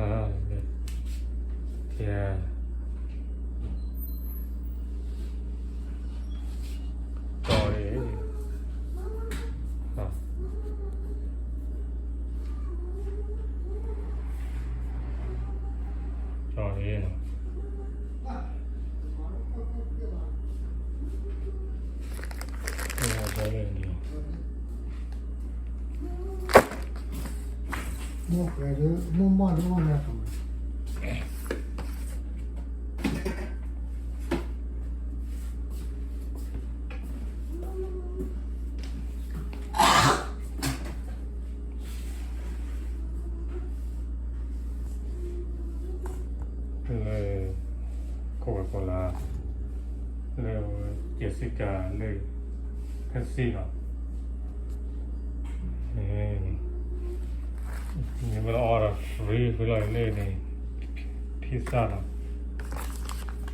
ကဲ, ကၠီလံ, ကၠီလံနီၤ. လၢ ခိၣ်ဝဲကိးလၢ လၢ Jessica လၢ ဖဲစံနီၤ, မ့ၢ်လၢ order free ဖဲလီၤလၢန့ၣ်, pizza နီၤ,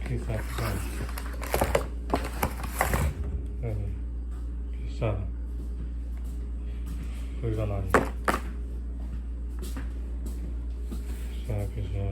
pizza, pizza, pizza, free လီၤနီၤ, pizza, pizza.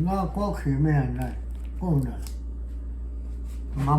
နကီၢ်ခံမ့ၢ်, ကိၣ်နၤ, မၤ